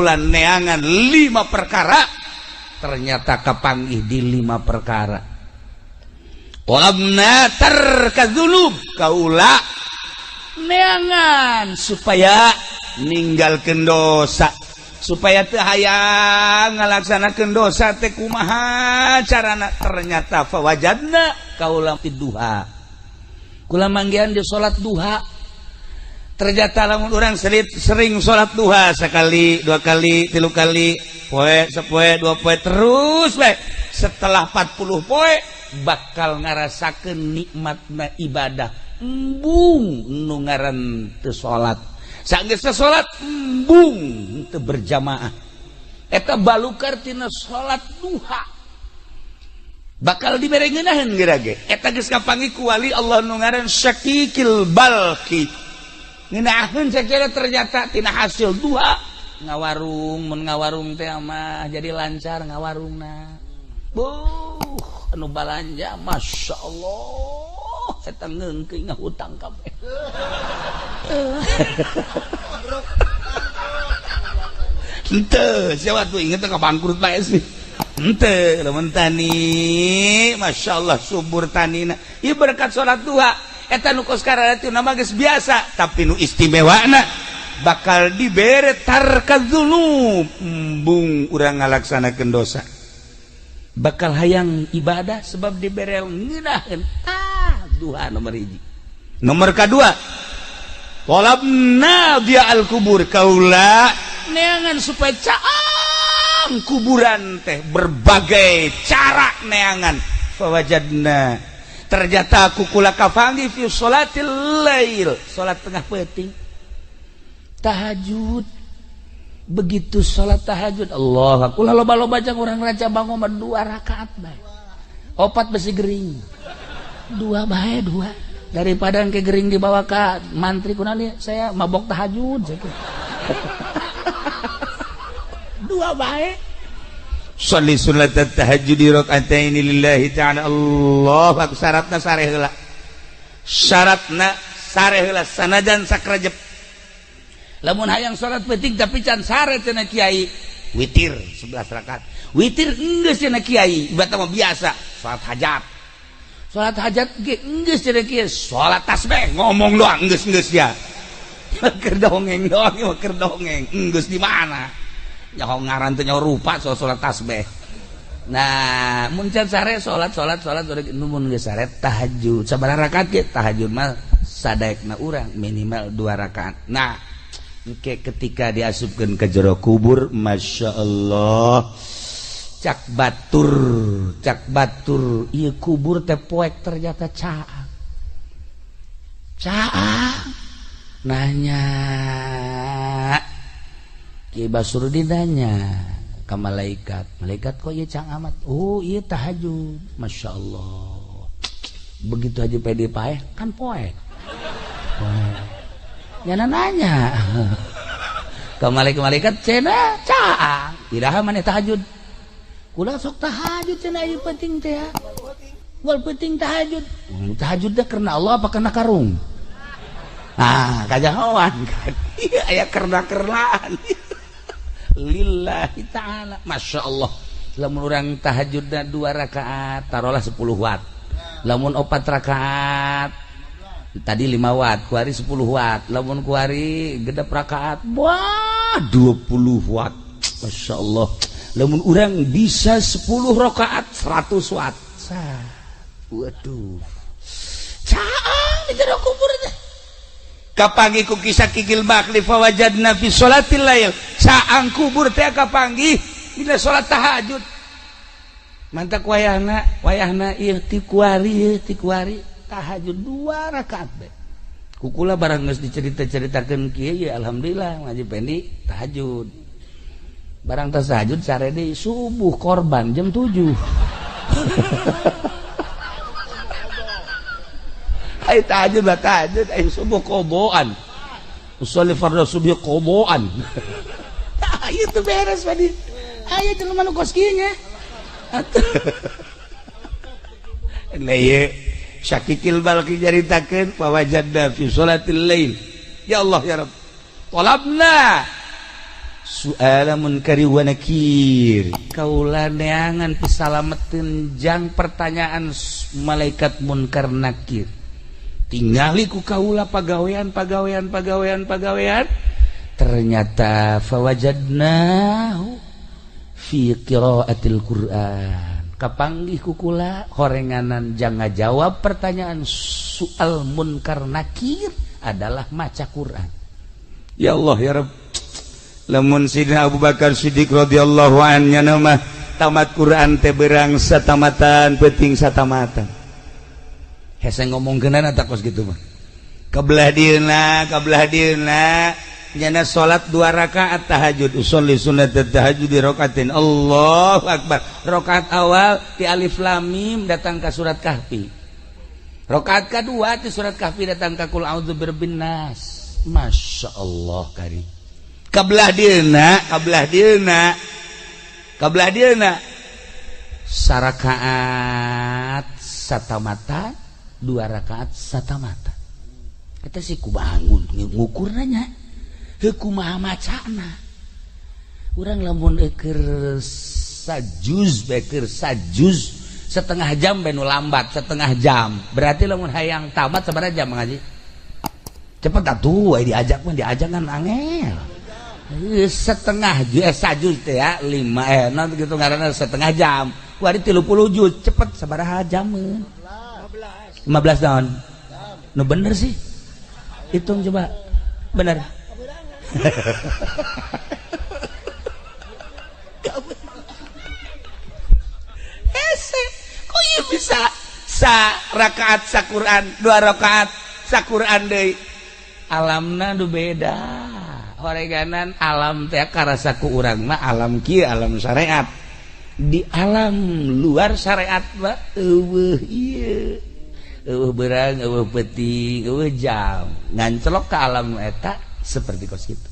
Kaula neangan 5 perkara, ternyata kapanggih di 5 perkara. Talabna tarka dzunub, kaula neangan supaya ninggalkeun dosa, supaya teu hayang ngalaksanakeun dosa teh kumaha carana. Ternyata fawajadna kaula duha, kula manggihan di salat duha. Ternyata lamun urang sering salat duha sekali, dua kali, tilu kali, poe sapoe, dua poe, terus bae setelah 40 poe bakal ngarasakeun nikmatna ibadah. Embung nu ngaran teu salat, sanggeus salat embung teu berjamaah, eta balukar tina salat duha bakal dibere ngeunaheun geura ge. Eta geus kapanggih ku wali Allah nu ngaran Syakikil Balki, ngeunaheun sakira ternyata tina hasil duha ngawarung. Mun ngawarung teh mah jadi lancar ngawarungna, buh anu balanja Masya Allah, eta ngeungkeun ngahutang kabeh. Henteu sia tuh inget ka bangkrut bae sih. Henteu lamun tani Masya Allah subur tanina ieu berkat salat duha. Eta nu kos kararatu nama geus biasa, tapi nu istimewana bakal dibere tarka dzunub, embung urang ngalaksanakeun dosa, bakal hayang ibadah sebab dibere ngeunaheun. Ah, duha nomor 1. Nomor kedua, talabna dia al kubur, kaula neangan supaya caang kuburan teh berbagai cara neangan. Fawajadna, ternyata aku kula kafangi fi sholatil lail, salat tengah peuting tahajud. Begitu salat tahajud Allah kula loba-loba jang urang raja bangun mah 2 rakaat bae, 4 besi gering, 2 bae 2, daripada engke gering dibawa ka mantri kunaon saya mabok tahajud 2 bae. Sholli sunat tahajud raka'ataini lillahi ta'ala. Allah akbar. Syaratna sareh heula, syaratna sareh heula sanajan sakrejep. Lamun hayang salat penting tapi can sare cenah kiai, witir 11 rakaat. Witir enggeus cenah kiai, ibarat mah biasa salat hajat. Salat hajat ge enggeus cenah kiai, salat tasbih ngomong doang enggeus-enggeus ya. Keur dongeng doang, keur dongeng enggeus di mana? Nyaho ngaran teh nyaho rupa soal salat tasbih. Nah, mun can sare salat salat salat mun geus sare tahajud. Sabaraha rakaat ge tahajud mah sadaekna urang minimal 2 rakaat. Nah, engke ketika diasupkeun ke jero kubur, Masya Allah, cak batur ieu kubur teh poek ternyata caang caang. Nanya Ki Basrudin nanya ka malaikat, malaikat kok ieu caang amat? Oh ieu tahajud, Masya Allah. Begitu aja pede paeh kan poek poek. Nyana nanya ke malaikat-malaikat cenah caang iraha maneh tahajud, kula sok tahajud cenah ieu penting teh ya, wal penting tahajud. Tahajud teh karena Allah apa karena karung? Ah kajahoan kan ieu aya kerna-kernaan. Lillahi ta'ala. Masya Allah, lamun urang tahajudna 2 rakaat taruhlah 10 watt, lamun 4 rakaat tadi 5 watt, kuari 10 watt, lamun kuari gedep rakaat wah 20 watt. Masya Allah, lamun urang bisa 10 rakaat 100 watt. Waduh, caang di jero kubur teh. Kapanggih ku kisah Kikil Bakli fawajadna fi sholatil lail, caang kubur teh kapanggih dina salat tahajud. Mantak wayahna wayahna ieu ti kuari ti kuari tahajud 2 rakaat bae. Kukula barang geus dicerita-ceritakeun kieu ya alhamdulillah ngaji pendi tahajud. Barang tas tahajud sare deui subuh korban jam 7. Ai tahajud lah tahajud ai subuh qadaan. Usolli fardhu subuh qadaan. Tah ieu teh beres tadi. Aya jelema nu kos kieu nya. Atuh. Nah ieu Syakikil Balki caritakeun fawajadna fi sholatil lail. Ya Allah ya Rabb. Talabna Su'ala munkari wa nakir. Kaula neangan pisalameteun jang pertanyaan malaikat munkar nakir. Tingali ku kaula pagawean pagawean pagawean pagawean. Ternyata fawajadnahu fi qiraatil Qur'an. Kapanggih ku kula horenganan jang ngajawab pertanyaan soal munkar nakir adalah maca Quran. Ya Allah ya Rabb. Lamun Sidina Abu Bakar Siddiq radhiyallahu anhu mah tamat Quran teh berang satamatan peuting satamatan. Hese ngomongkeunana tak kos kitu mah. Kabelah dieuna nyana salat 2 rakaat tahajud usolli sunnat tahajud di rakaatin Allahu akbar. Rakaat awal ti alif lam mim datang ka surat Kahfi. Rakaat kadua ti surat Kahfi datang ka qul a'udzu birabbin nas. Masya Allah kari. Kabelah dieuna sarakaat satamata 2 rakaat satamata. Eta sih ku bangun ngukurna nya. Heuh kumaha macana. Urang lamun eukeur sajuz beker sajuz setengah jam bae nu lambat setengah jam. Berarti lamun hayang tamat sabaraha jam ngaji? Cepet atuh we diajak mah diajak kan angel. Setengah sajuz teh ya 5 non gitu ngaranna setengah jam. Kuari 30 juz cepet sabaraha jameun? 15 tahun. Nu bener sih. Hitung coba. Bener. Hese, kok ieu bisa sa rakaat sa Quran, 2 rakaat sa Quran deui. Alamna nu beda. Horeganan alam teh karasa ku urang mah alam kieu alam syariat. Di alam luar syariat mah eueuh ieu. Eueuh beurang, eueuh peuting, eueuh jam. Ngancelok ka alam eta seperti kos kitu.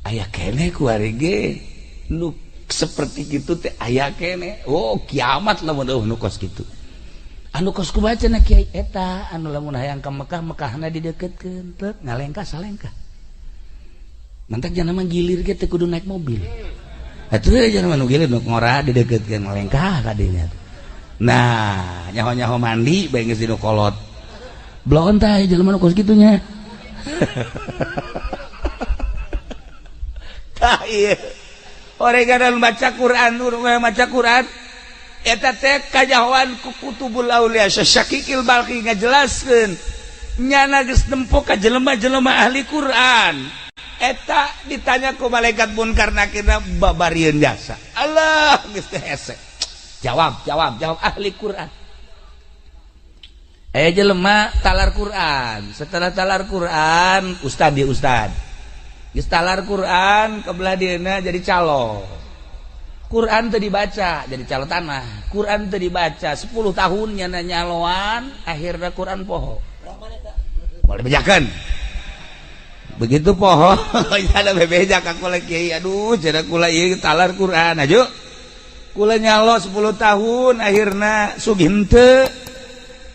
Aya keneh ku ari ge nu seperti kitu teh aya keneh. Oh, kiamat lamun eueuh nu kos kitu. Anu kos ku baca na kiai eta anu lamun hayang ka Mekah, Mekahna dideukeutkeun teu ngalengkah salengkah. Mantak jangan mah gilir ge teu kudu naik mobil. Atuh jangan mah nu gilir nu ngora dideukeutkeun ngalengkah ka dinya. Nah, nyaho-nyaho mandi bae geus dinu kolot. Bloon tah jelema nu kos kitu nya. Tah ieu. Oreganan baca Quran, maca Quran eta teh kajahoan ku kutubul aulia Syakikil Balki ngajelaskeun nyana geus nempo ka jelema-jelema ahli Quran. Eta ditanya ku malaikat munkar nakirna babarieun jasa. Allah geus teh hese. Jawab, jawab, jawab ahli Quran. Jelema talar Quran. Setelah talar Quran, ustad dia ustad. Geus talar Quran kebelah dieuna jadi calo. Quran teu dibaca jadi calo tanah. Quran teu dibaca 10 tahun nyana nyaloan, akhirna Quran poho. Boleh bejakeun. Begitu poho, ada bebeja ka kula kiai, aduh cenah kula ieu talar Quran aju. Kula nyalo 10 tahun akhirna sugih henteu.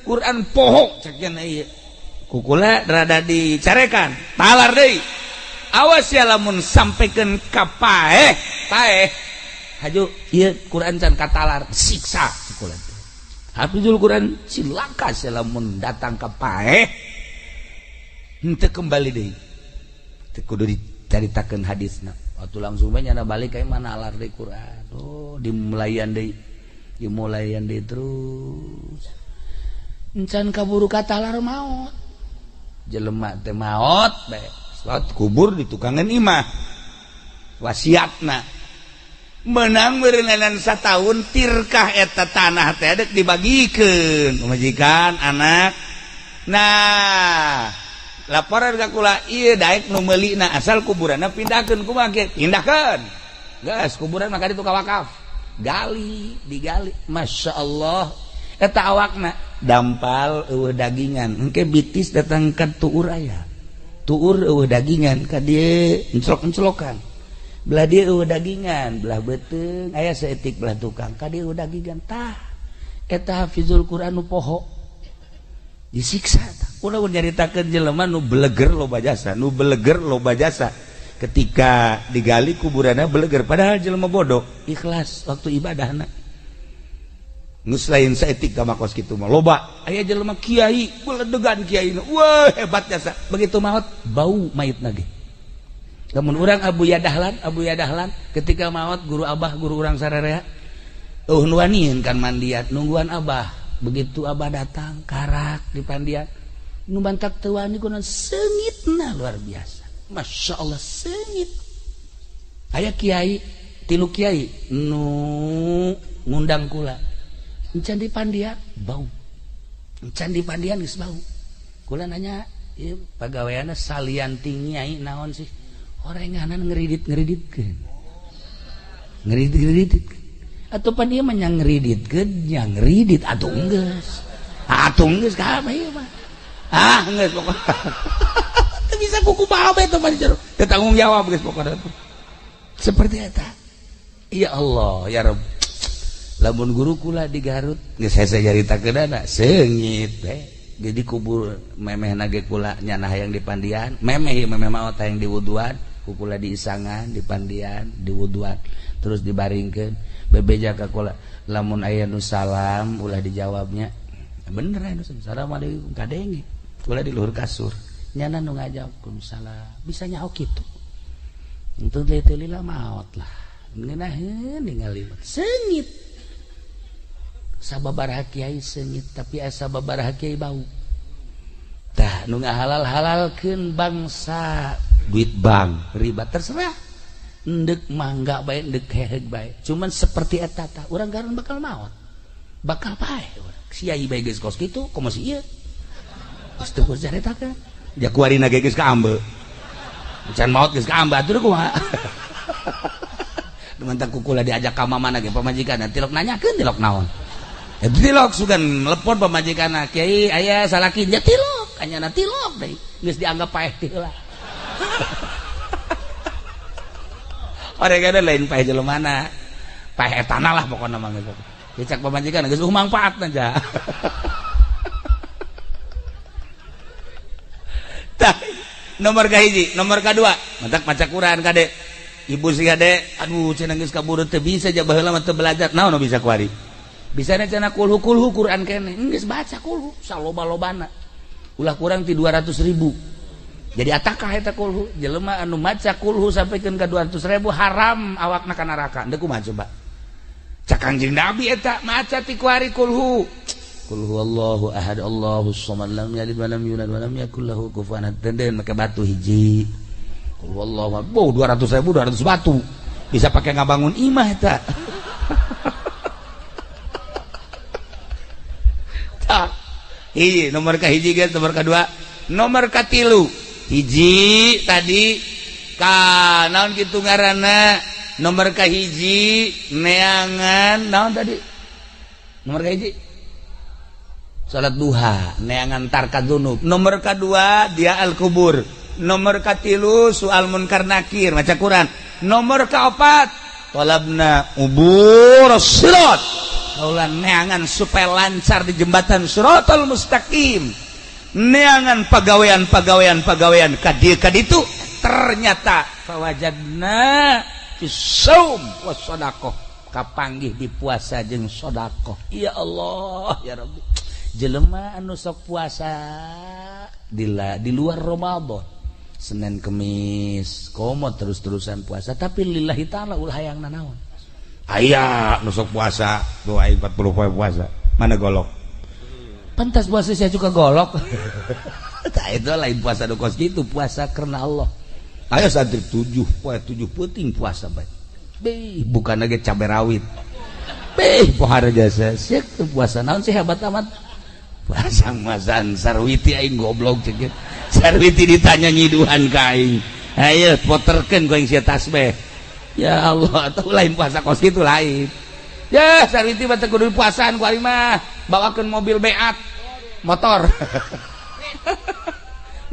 Quran poho cek cenah ieu. Ku kula rada dicarekan, talar deui. Awas ya lamun sampaikan ka paeh, paeh. Haju ieu Quran can katalar, siksa kula teh. Hafizul Quran cilaka sia lamun datang ka paeh. Henteu kembali deui. Teu kudu dicaritakeun hadisna. Waktu langsung bae nyana balik ka mana alar deui Quran. Oh, dimulayan deui. Dimulayan deui terus. Encan kaburu katalar maot. Jelema teh maot bae. Salat kubur di tukangan imah. Wasiatna menang meureunan satahun tirkah eta tanah teh dek dibagikeun pamajikan anak. Nah, laporan ka kula ieu daek nu meulina asal kuburanna pindahkeun kumaha ge? Pindahkeun. Geus kuburan mah ka ditu ka wakaf. Gali, digali. Masya Allah. Eta awakna dampal eueuh dagingan. Engke bitis datang ka tuur aya. Tuur eueuh dagingan ka dieu enclok-enclokan. Belah dieu eueuh dagingan, belah beuteung aya saeutik belah tukang ka dieu eueuh dagingan. Tah eta hafizul Quran nu poho. Disiksa tah. Ulah nyaritakeun jelema nu beleger loba jasa, nu beleger loba jasa. Ketika digali kuburanna beleger padahal jelema bodoh ikhlas waktu ibadahna. Geus lain saeutik ka makos kitu mah loba aya jelema kiai beledegan kiai wah hebat jasa begitu maot bau mayitna ge. Lamun urang Abu Yadahlan ketika maot guru abah guru urang sararea eueuh nu wanian kan mandian nungguan abah begitu abah datang karak di pandian nu bantak teu wani kunaon seungitna luar biasa Masya Allah seungit. Aya kiai tilu kiai nu ngundang kula encan di pandian bau encan di pandian geus bau kula nanya ieu pagaweanna salian ti nyai naon sih orenganan ngeridit-ngeriditkeun ngeridit-ngeriditkeun atuh pan ieu mah nya ngeriditkeun nya ngeridit atuh geus kabeh ieu mah ah geus pokona teu bisa kukumaha bae teh mah jero teu tanggung jawab geus pokona seperti eta. Ya Allah ya Rabb. Lamun guru kula di Garut geus hese nyaritakeunana seungit teh jadi kubur memehna ge kula nyana hayang di pandian memeh ieu memeh maot hayang diwuduan ku kula diisangan di pandian diwuduan terus dibaringkeun bebeja ka kula lamun aya nu salam ulah dijawabnya bener aya nu assalamualaikum kadenge kula di luhur kasur nyana nu ngajawab salam bisa nyaho kitu entu teh lila maot lah ngeunaheun ningali seungit sababaraha kiai seungit tapi asa sababaraha kiai bau tah nu ngahalal-halalkeun bangsa duit bank riba terserah endek mangga bae endek heheg bae cuman seperti eta tah urang garun bakal maot bakal paeh urang kiai bae geus kos kitu komo si ieu geus teu caritakeun ja kuarina ge geus kaambe can maot geus kaambe atuh kumaha mantak kukula diajak ka mamana ge pamajikanna tilok nanyakeun tilok naon tilok sugan telepon pamajikanna kiai aya salaki nya tilok anyana tilok deui geus dianggap paeh teh heula oregana lain paeh jelemana paeh etana lah pokona mah geus dicak pamajikan geus mangfaatna ja tah nomor kahiji nomor kadua mantak maca Quran kade ibu sih kade aduh cenah geus kaburu teu bisa ja baheula mah teu belajar naon nu bisa kuari bisana cenah kulhu kulhu Quran kene geus baca kulhu saloba-lobana ulah kurang ti 200.000 jadi atakah eta kulhu jelema anu maca kulhu sampikeun ka 200.000 haram awakna ka neraka deuk kumaha coba cak Kangjeng Nabi eta maca ti kuari kulhu qul huwallahu ahad Allahus samad lam yalid wa lam yulad wa lam yakul lahu kufuwan ahad den make batu hiji qul huwallahu ahad 200.000 200 batu bisa pake ngabangun imah eta. Hiji nomor ka hiji guys, nomor kedua, nomor katilu. Hiji tadi ka naon kitu ngaranna? Nomor ka hiji neangan naon tadi? Nomor ka hiji salat duha, neangan tarka dzunub. Nomor kedua dia al kubur. Nomor katilu soal munkar nakir maca Quran. Nomor kaopat talabna ubur sirat. Kaulan neangan supaya lancar di jembatan siratal mustaqim. Neangan pagawean kadieu kaditu ternyata fawajadna fi shaum was sadaqah kapanggih di puasa jeung sedekah. Ya Allah ya Rabbi. Jelema anu sok puasa di luar Ramadan Senin Kemis komo terus-terusan puasa tapi lillahi ta'ala ulah hayang nanaon. Aya nu sok puasa doa 40 poe puasa mana golok pantas puasa saya juga golok. Tah itu lain puasa nu kos kitu, puasa karena Allah. Aya santri 7 poe 7 peuting puasa bae. Beh bukan lagi cabe rawit. Beh pohara jasa sia puasa naon sih hebat amat. Puasa masan sarwiti aing goblok ceuk. Sarwiti ditanya nyiduhan ka aing. Ayo poterkeun ku aing sia tasbih. Ya Allah, atau lain puasa kos kitu lain. Ya sarwiti mah teu kudu puasaan ku aing mah. Bawakeun mobil beat motor.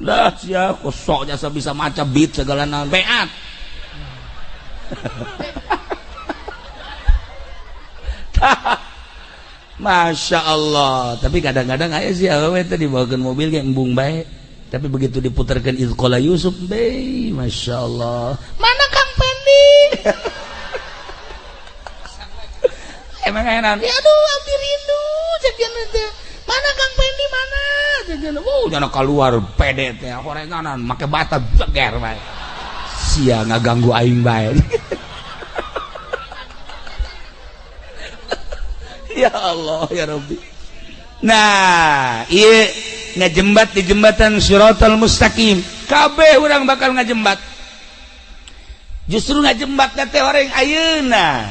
Lah sia kosok jasa bisa maca beat segala naon beat. Masya Allah, tapi kadang-kadang aya sih awewe teh dibawakeun mobil ge embung bae. Tapi begitu diputarkan Idqala Yusuf, be, Masya Allah. Mana Kang Pendi? Emang enak. Ya aduh, abdi rindu. Mana Kang Pendi mana? Oh, jangan keluar pede teh horenganan make bata jeger bae. Sia ngaganggu aing bae. Ya Allah, ya Rabbi. Nah, ieu ngajembat di jembatan Shiratal Mustaqim. Kabeh urang bakal ngajembat. Justru ngajembat teh orang ayeuna.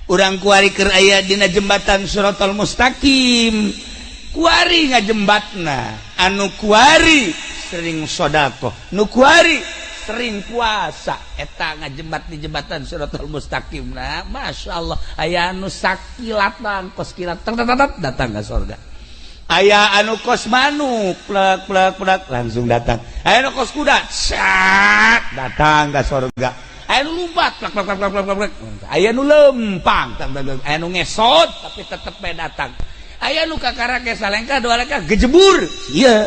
Urang kuari keur aya dina jembatan Shiratal Mustaqim. Kuari ngajembatna, anu kuari sering sedekah, nu kuari sering puasa, eta ngajembat di jembatan Shiratal Mustaqim. Nah, Masya Allah, aya anu sakilatan kos kilat datang ke surga. Aya anu kos manuk plek plek plek langsung datang. Aya anu kos kuda sak datang ke surga. Aya anu lompat plek plek plek plek plek. Aya anu lempang, aya anu ngesot tapi tetep bae datang. Aya nu kakarake salengkah dua lengkah gejebur. Ieu.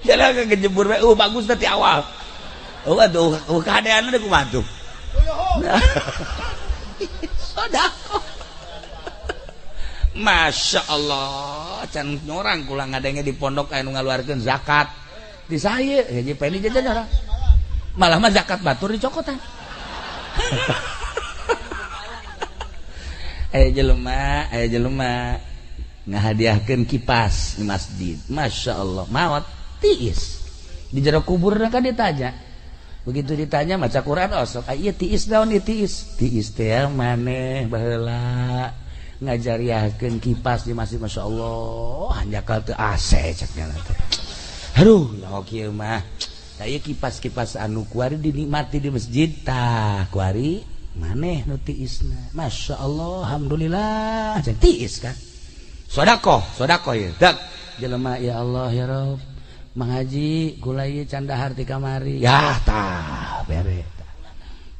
Jalan ke gejebur bae, bagus teh ti awal. Oh aduh, kahadeanna deui kumaha tuh. Sedekah. Masya Allah, can nyorang kula ngadenge di pondok aya nu ngaluarkeun zakat. Di saye, haji Pendi jajan orang. Malah mah zakat batur dicokotan. Aya jelema ngahadiahkeun kipas di masjid. Masya Allah, maot tiis. Di jero kuburna kan ditanya. Begitu ditanya maca Quran osok, ieu tiis naon ieu tiis? Tiis teh maneh baheula ngajariahkeun kipas di masjid. Masya Allah, hanjakal teu AC cek nya teh. Aduh, nyaho kieu mah. Tah ieu kipas-kipas anu kuari dinikmati di masjid tah kuari maneh nu tiisna. Masya Allah, alhamdulillah cek tiis kan. Sedekah, sedekah ieu. Dak jelema ya Allah ya Rabb. Mang Haji kula ieu can dahar ti kamari. Ya tah bere tah.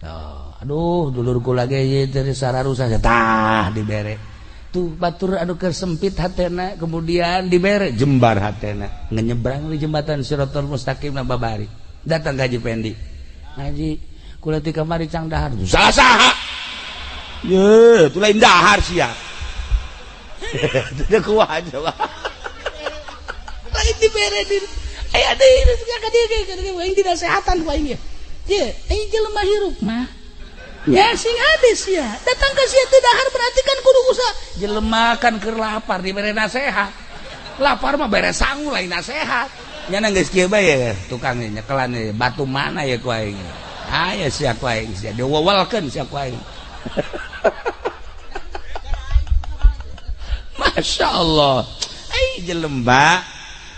Tuh, aduh dulur kula ge ieu teh sararusa tah dibere. Tuh batur anu keur sempit hatena kemudian dibere jembar hatena. Ngenyebrang di jembatan Shiratal Mustaqim na babari. Datang ka Haji Pendi. Haji kula ti kamari cang dahar. Salah saha? Ye, tu lain dahar sia. Teu kuat coba. Lain dibere di aya deui ka dieu aing dinasehatan ku aing ye. Ye, aing jelema hirup mah. Ya sing hades ya. Datang ka sia teu dahar berarti kan kudu usaha. Jelema kan keur lapar dibere nasehat. Lapar mah bere sangu lain nasehat. Nya geus kieu bae tukang nyekelan batu mana ya ku aing. Aya sia ku aing sia diwewelkeun sia ku aing. Masya Allah. Ai jelema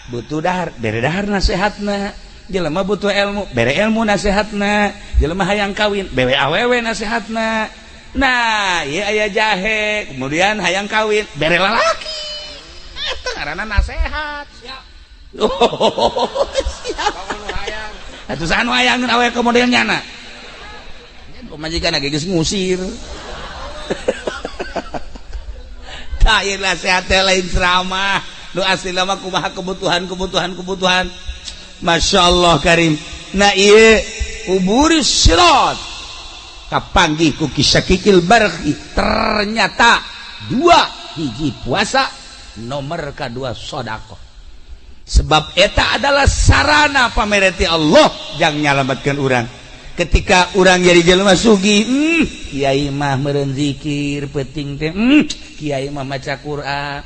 butuh dahar, bere dahar nasehatna. Jelema butuh ilmu, bere ilmu nasehatna. Jelema hayang kawin, bere awewe nasehatna. Nah, ieu aya jahe, kemudian hayang kawin, bere lalaki. Eta ngaranna nasehat. Siap. Oh, siap. Atuh saha nu hayangeun awewe ka model nyana? Pamajikan ge geus ngusir. Tah ieu nasehat teh lain ceramah. Nu asli mah kumaha kebutuhan. Masya Allah karim. Nah ieu uburis sirat kapanggih ku kisakikil barqi. Ternyata dua hiji puasa nomor kedua sedekah. Sebab eta adalah sarana pamereti Allah yang nyalamatkeun urang. Ketika urang jadi jelema sugih, kiai mah meureun zikir peuting teh, kiai mah maca Quran,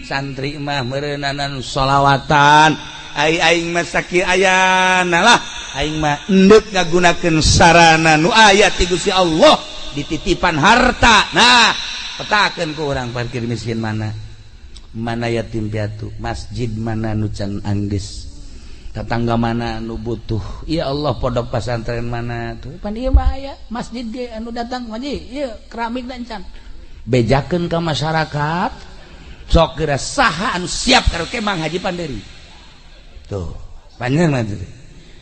santri mah meureunanan sholawatan. Ai aing mah sakieu ayana lah, aing mah endek ngagunakeun sarana nu aya ti Gusti Allah dititipan harta. Nah, petakeun ku urang parkir miskin mana? Mana yatim piatu, masjid mana nu can anggeus, tetangga mana nu butuh. Ya Allah, pondok pesantren mana tuh pan ieu mah aya masjid ge anu datang haji ieu keramik dan can bejakeun ka masyarakat. Sok geura saha anu siap karaoke Mang Haji Panderi tuh panjang mah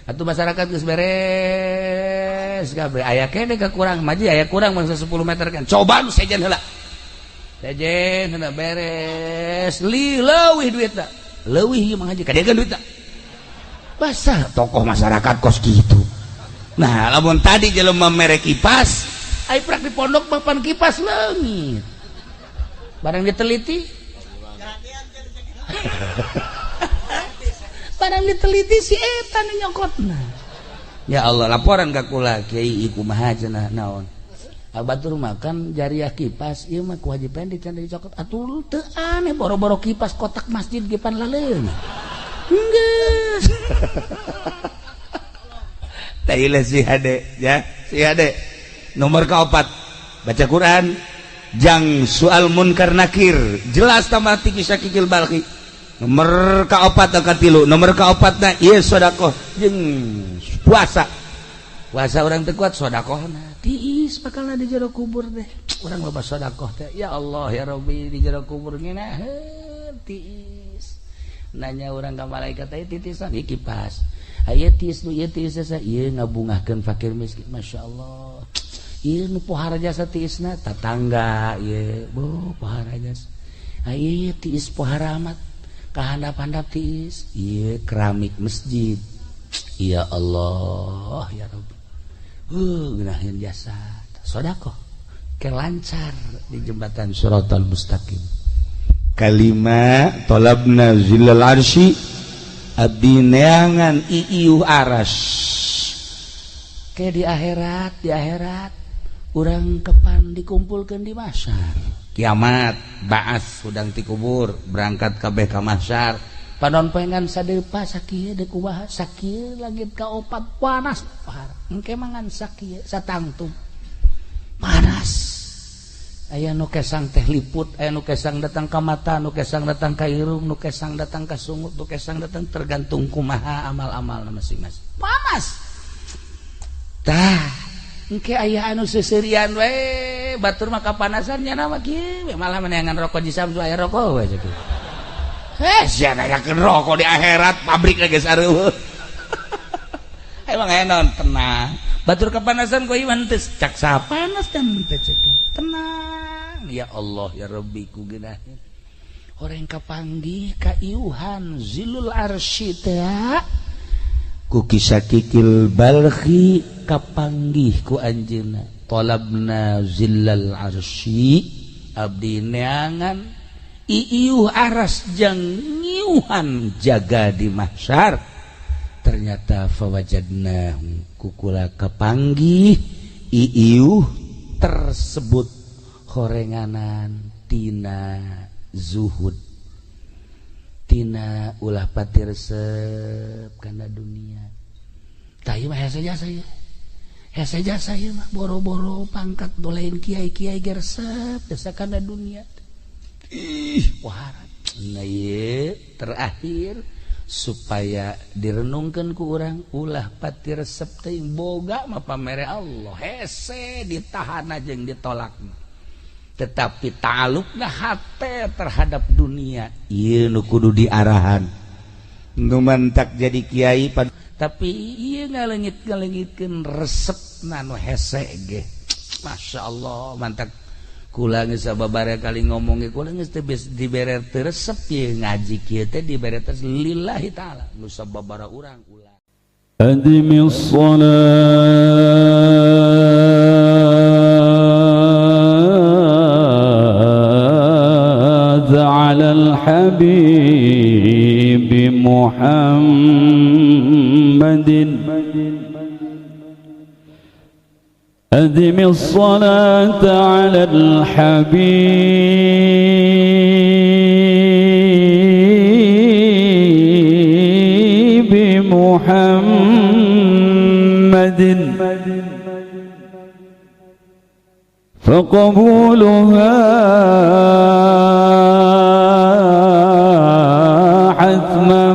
atuh masyarakat geus beres kabeh aya kene kakurang maji aya kurang bangsa 10 meter kan coba nu sejen heula. Sejen henteu beres li leuwih duitna. Leuwih ieu Mang Haji kadegan duitna. Basah tokoh masyarakat kos gitu. Nah, lamun tadi jelema mere kipas, ai prak di pondok mah pan kipas leungit. Barang diteliti. Barang diteliti si eta nu nyokotna. Ya Allah, laporan ka kula kiai kumaha cenah naon. Batur makan jariah kipas ieu mah ku Haji Pendi can dicokot atuh teu aneh boro-boro kipas kotak masjid ge pan laleung. Geus. Tailah si hade ya, si hade. Nomor kaopat baca Quran jang soal munkar nakir jelas tambah tiki sakikil balki. Nomor kaopat katilu, nomor kaopatna ieu sedekah jeung puasa. Puasa orang teu kuat sedekahna tiis bakalna di jero kubur teh. Urang loba sedekah teh ya Allah ya Rabbi di jero kubur ngeunaheun tiis. Nanya urang ka malaikat teh titisan ieu kipas. Aya tiis nu ieu tiis ieu ngabungahkeun fakir miskin masyaallah. Ieu nu pohara jasa tiisna tatangga ieu bo pohara jasa. Ieu tiis pohara amat kahandap-handap tiis ieu keramik masjid. Ya Allah ya Rabbi. Ngeunaheun jasa sedekah ke lancar di jembatan Shiratal Mustaqim. Kalima talabna zillal arsy abdi neangan iiuh aras. Ke di akhirat urang kepan dikumpulkeun di mahsyar. Kiamat baas hudang ti kubur berangkat kabeh ka mahsyar. Panon poengan sadepa sakieu deuk kumaha sakieu langit kaopat panas parah. Engke mangan sakieu satangtung panas. Aya nu kesang teh liput, aya nu kesang datang ka mata, nu kesang datang ka irung, nu kesang datang ka sungut, nu kesang datang tergantung kumaha amal-amalna masing-masing. Panas. Tah, engke aya anu seuseurian we, batur mah kapanasan nya mah kieu malah meneangan rokok di samsu aya rokok we kitu. Sia nanyakeun rokok di akhirat pabrik geus areueuh. Emang aya naon tenang. Batur kepanasan ku iman teh cak sapanas dan teh cek. Tenang ya Allah ya Rabbi ku geunaheun. Horeng kapanggih ka iuhan zilul arsy teh ku kisakikil balkhi kapanggih ku anjeunna. Talabna zillal arsy abdi neangan iiuh aras jang ngiuhan jaga di mahsyar. Ternyata fawajadna kukula kapanggih iiuh tersebut horenganan tina zuhud tina ulah pati resep kana dunia. Tah ieu mah hese jasa ieu. Hese jasa ieu mah boro-boro pangkat dolain kiai-kiai ge resep jasa kana dunia. Ih, wah, nah ieu terakhir supaya direnungkeun ku urang ulah pati resep teh boga mah pamere Allah hese ditahan jeung ditolak. Tetapi ta'alluqna hate terhadap dunia ieu nu kudu diarahan. Nu mantak jadi kiai tapi ieu ngaleungit-ngaleungitkeun resepna nu hese ge. Masya Allah mantak kula geus sababaraha kali ngomong ge kula geus teu dibere teu resep ieu ngaji kieu teh dibere teh lillahi taala nu sababaraha urang ulah. Adimis shalat ala al-habib Muhammadin. أدم الصلاة على الحبيب محمد فقبولها حتما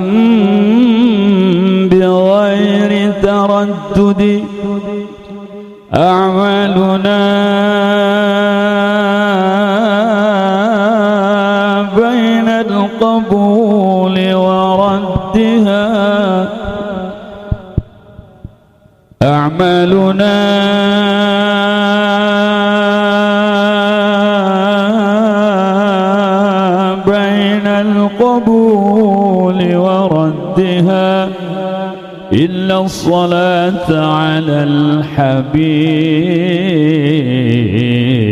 بغير تردد. أعمالنا بين القبول وردها أعمالنا إلا الصلاة على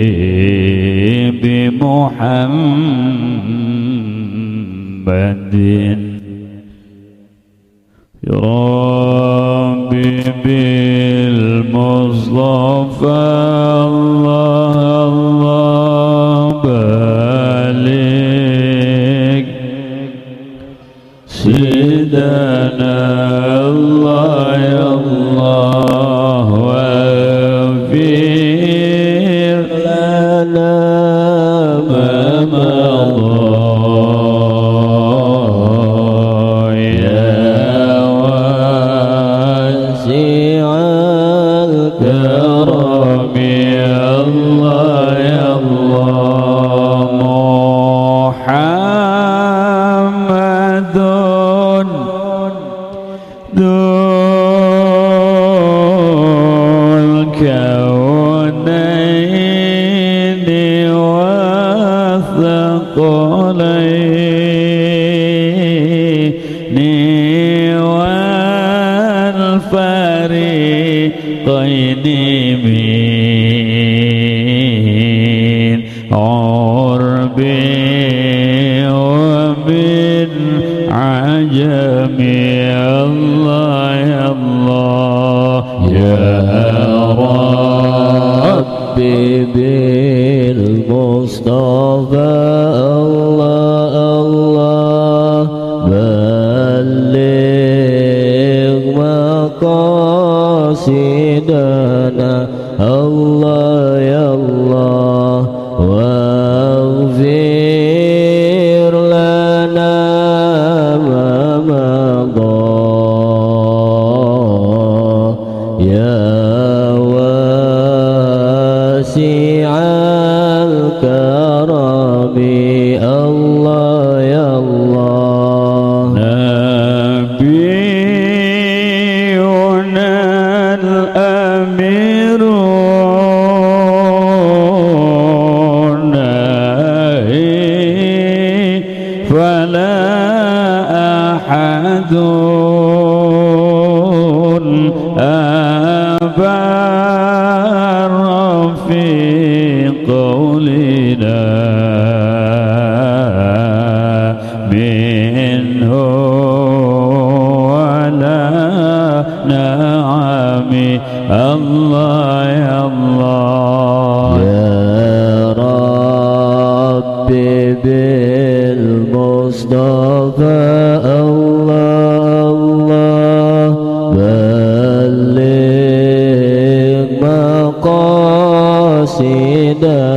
الحبيب محمد. يا ربي بالمصطفى الله الله بلغ سيدنا الله يا الله واغفر لنا ما مضى يا واسع الكرم يا الله يا الله محمد ذو الكونين والثقلين والفريقين من عرب ومن عجم. الله يا الله يا ربي بالمصطفى الله الله بلغ مقاصدنا الله يا الله واغفر لنا ما مضى يا واسع الكرم الله يا الله. نبينا الأمير فلا أحد أبر في قولنا منه ولا نعم. الله يا الله يا ربي بالمصطفى الله الله بلغ مقاصدنا